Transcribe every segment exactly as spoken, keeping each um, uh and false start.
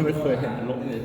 ไม่เคยเห็นนรกเลย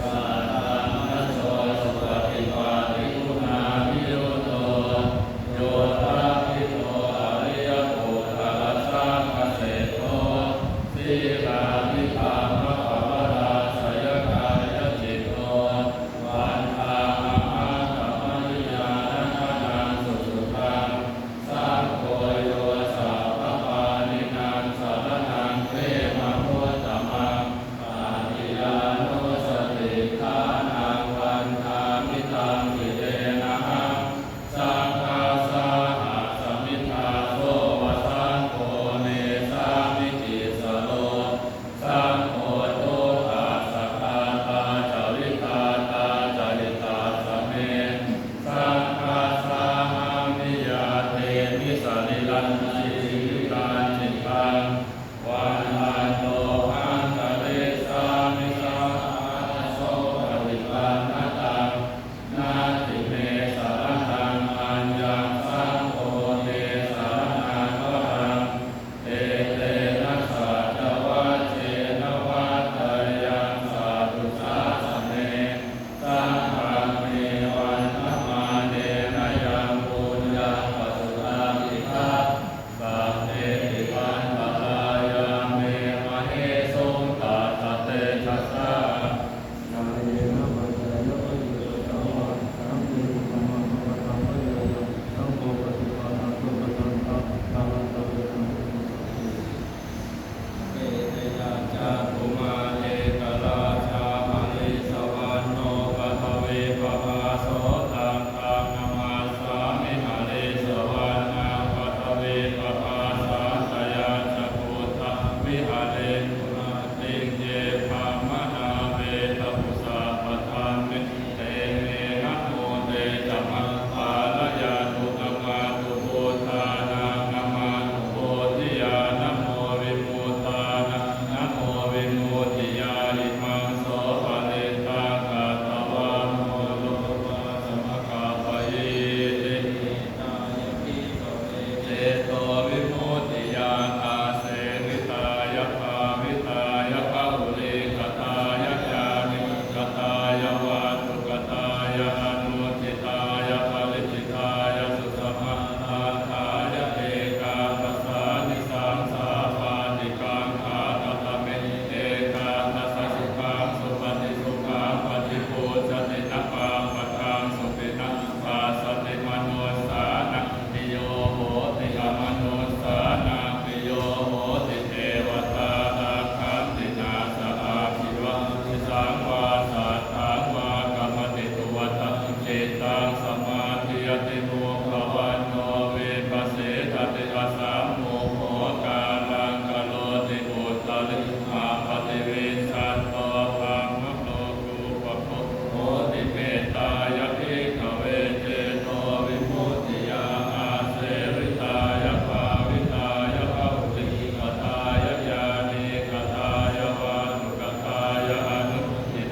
Saddhammajo supaṭipattiguṇābhiyutto, yoṭṭhabbidho ariyapuggalasaṅghaseṭṭho, sīlādidhammapavarāsayakāyacitto, vandāmahaṃ tamariyāna ṭhānaṃ susuddhaṃ. Saṅgho yo sabbapāṇīnaṃ saraṇaṃ khemamuttamaṃ, tatiyānussatiṭṭhānaṃ vandāmi taṃ sirenahaṃ. Saṅghassāhasmi dāso va saṅgho me sāmikissaro. Saṅgho dukkassa ghātā ca vidhātā ca hitassa me. Saṅghassāhaṃ niyyādemi sarīrañjīvitañcidaṃ. Vandantohaṃkarissāmi saṅghassopaṭipannataṃ. Natthi me saraṇaṃ aññaṃ, saṅgho me saraṇaṃ varaṃ. Etena saccavajjena vaḍḍheyyaṃ satthu sāsane. Saṅghaṃ me vandamānena yaṃ puññaṃ pasutaṃ idha, sabbepi antarāyā me māhesuṃ tassa tejasā. Kāyena vācāya va cetasā vā, saṅghe kukammaṃ pakataṃ mayā yaṃ, saṅgho paṭiggaṇhatu accayantaṃ, kālantare saṃvarituṃ va saṅghe. Eteyyaṃ cakkhumā ekarājā harissavaṇṇo paṭhavippabhāso, taṃ taṃ namassāmi harissavaṇṇaṃ paṭhavippabhāsaṃ, tayajja guttā viharetu rattiṃ. Ye brāhmaṇā vedagu sabbadhamme, te me namo te ca maṃ pālayantu. Namatthu buddhānaṃ namatthu bodhiyā, namo vimuttānaṃ namo vimuttiyā. Imaṃ so parittaṃ katvā moro vāsamakappayīti. Cetovimuttiya āsevitāya bhāvitāya bahulīkatāya yānīkatāya vatthukatāya anuṭṭhitāya paricitāya susamāraddhāya ekaṃ ekaṃ sukhaṃ supati sukhaṃ paṭibujjhati na pāpakaṃ supinaṃ passati manussānaṃ piyo hoti amanussānaṃ piyo hoti devatā rakkhanti nāssa aggi vā visaṃ vā satthaṃ vā kamati tuvaṭaṃ cittaṃ samādhiyati mukhavaṇṇo vippasīdati asammukho kālaṃ karoti uttariṃ appaṭivijjhanto brahmalokūpago hoti. Mettāya bhikkhave cetovimuttiya āsevitāya bhāvitāya bahulīkatāya yānīkatāya vatthukatāya anuṭṭhi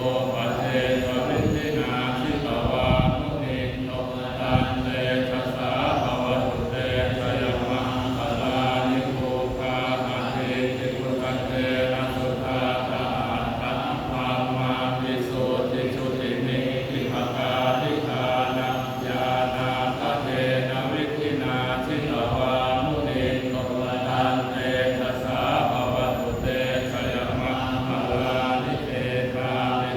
Paccekavīdhinā jitavā munindo, tantejasā bhavatu te jayamaṅgalāni. Duggāhadiṭṭhibhujagena sudaṭṭhahatthaṃ, brahmaṃ visuddhijutimiddhibakābhidhānaṃ, ñāṇāgadena vidhinā jitavā munindo, tantejasā bhavatu te jayamaṅgalāni. Etāpi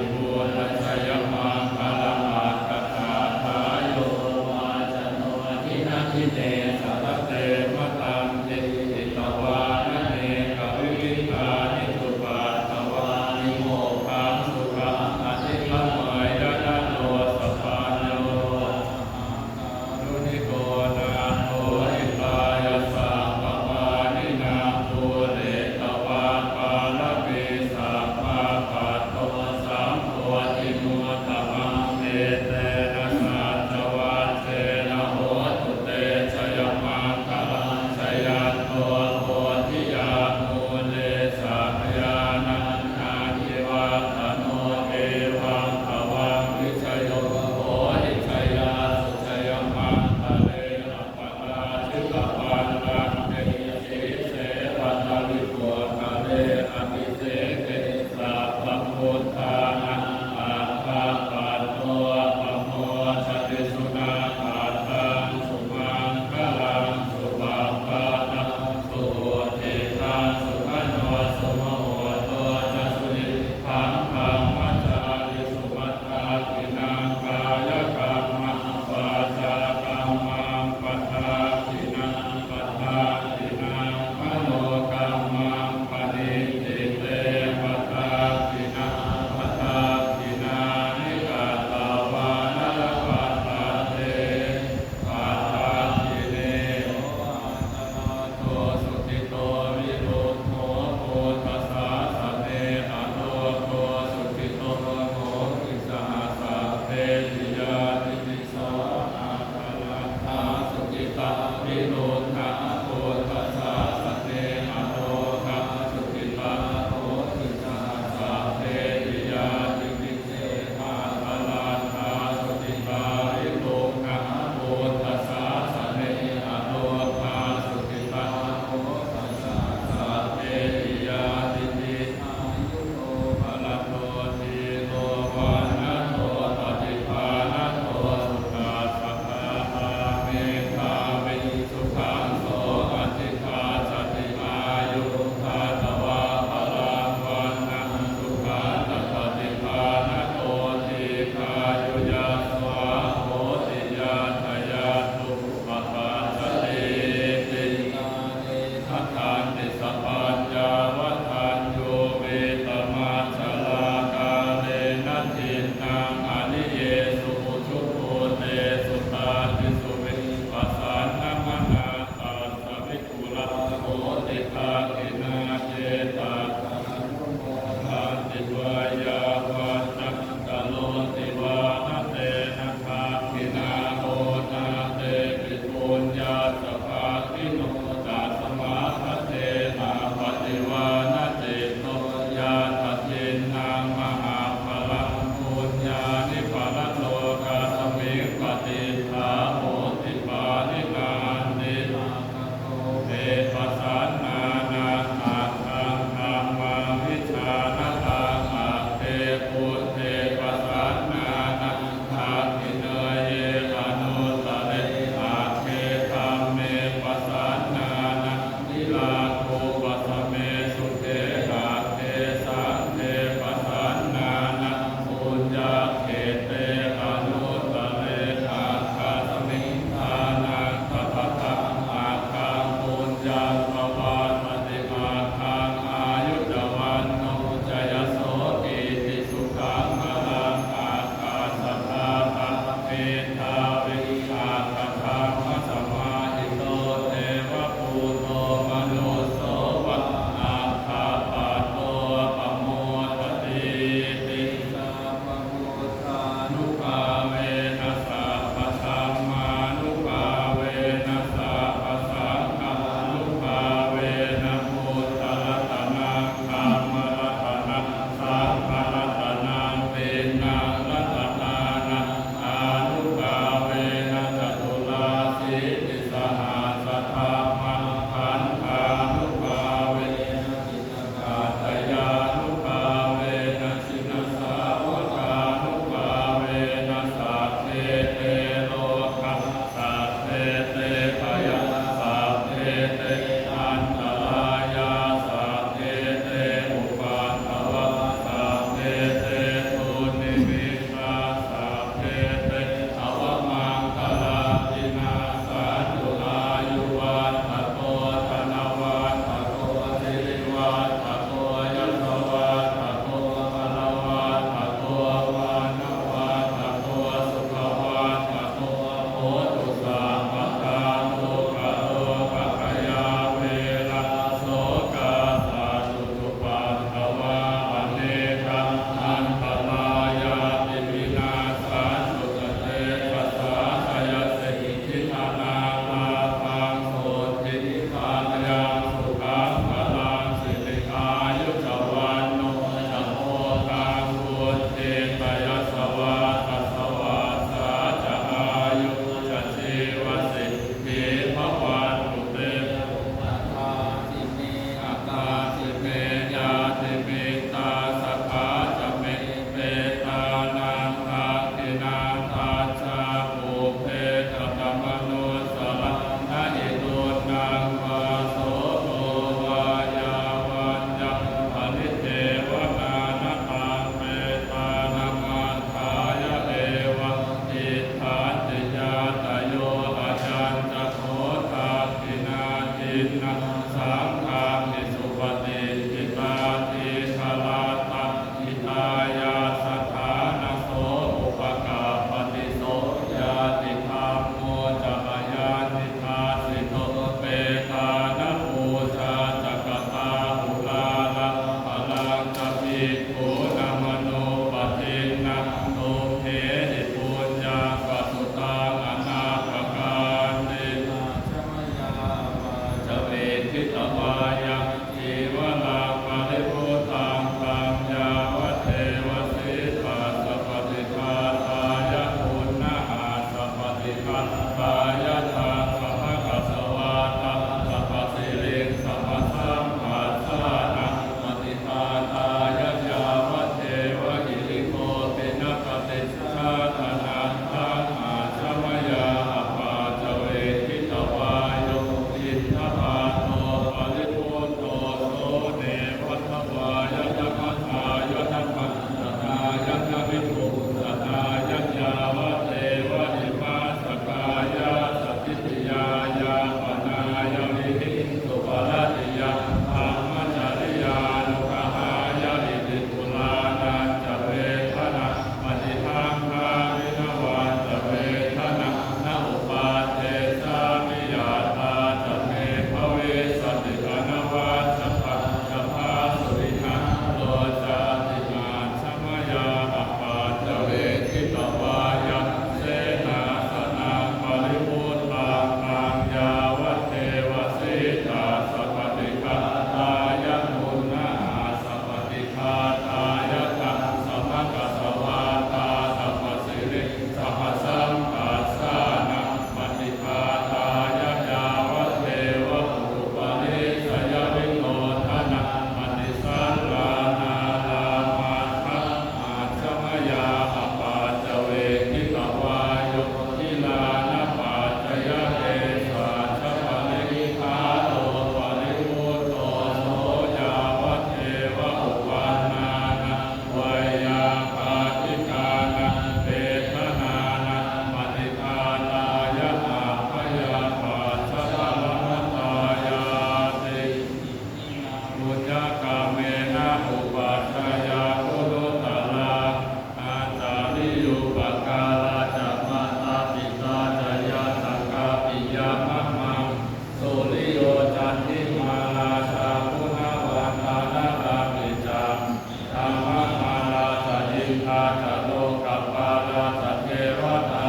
ca lokapālā ca devatā,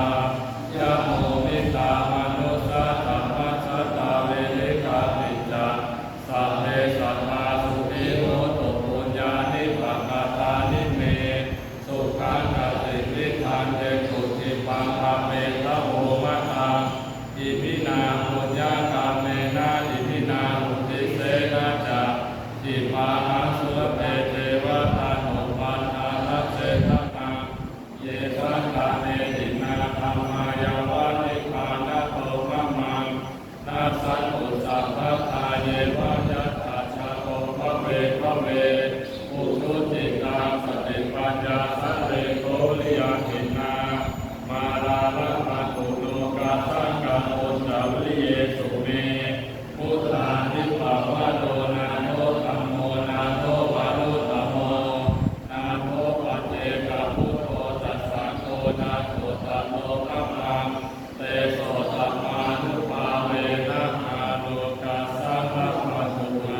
yamo mittā manussā ca majjhattā verikāpi ca, sabbe sattā sukhī hontu puññāni pakatāni me, sukhañca tividhaṃ dentu khippaṃ pāpetha vo mataṃ. Iminā puññakammena iminā uddisena ca, khippāhaṃ sulabhe ceva taṇhupādānachedanaṃ, ye santāne hinā dhammā yāva nibbānato mamaṃ, nassantu sabbadā yeva yattha jāto bhave bhave, ujucittaṃ satipaññā sallekho viriyamhinā, mārā labhantu nokāsaṃ kātuñca viriyesu me. Buddhādhipavaro nātho, dhammo nātho varuttamo, nātho paccekabuddho ca, saṅgho nāthottaro mamaṃ, tesottamānubhāvena ārogyasabbadukkha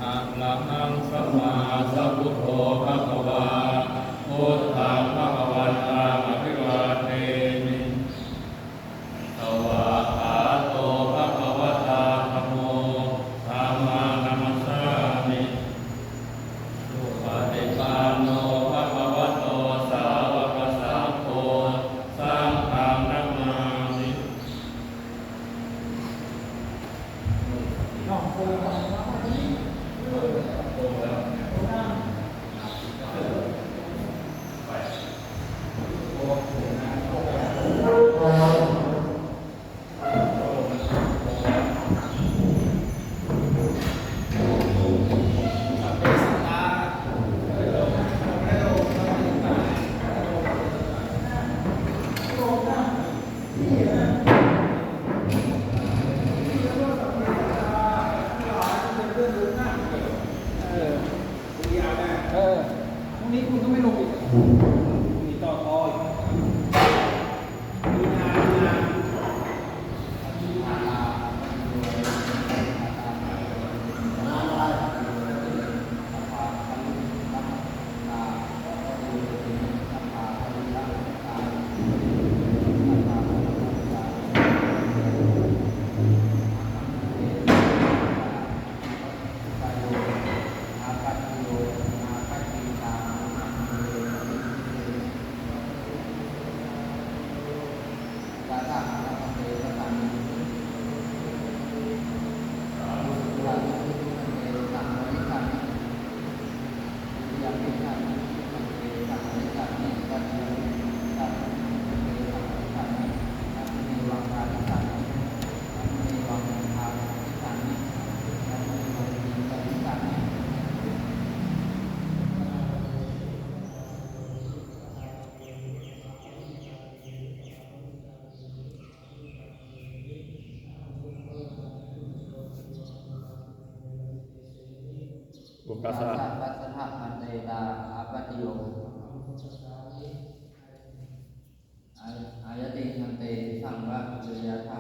Arahaṃ sammāsambuddho bhagavā, buddhaṃ bhagavantaṃ abhivādemi. Svākkhāto bhagavatā dhammo, dhammaṃ namassāmi. Supaṭipanno bhagavato sāvakasaṅgho, saṅghaṃ namāmi.เออ พรุ่งนี้คุณก็ไม่ลงอีก มีต่อตออีก มีงาน มีงาน Okāsa. Okāsa passaddha bhante, tā āpattiyo. Ay-, āyati bhante saṅgha viriyātha.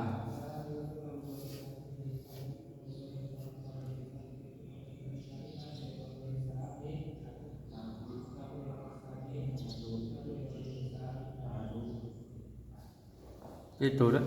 Itu dah.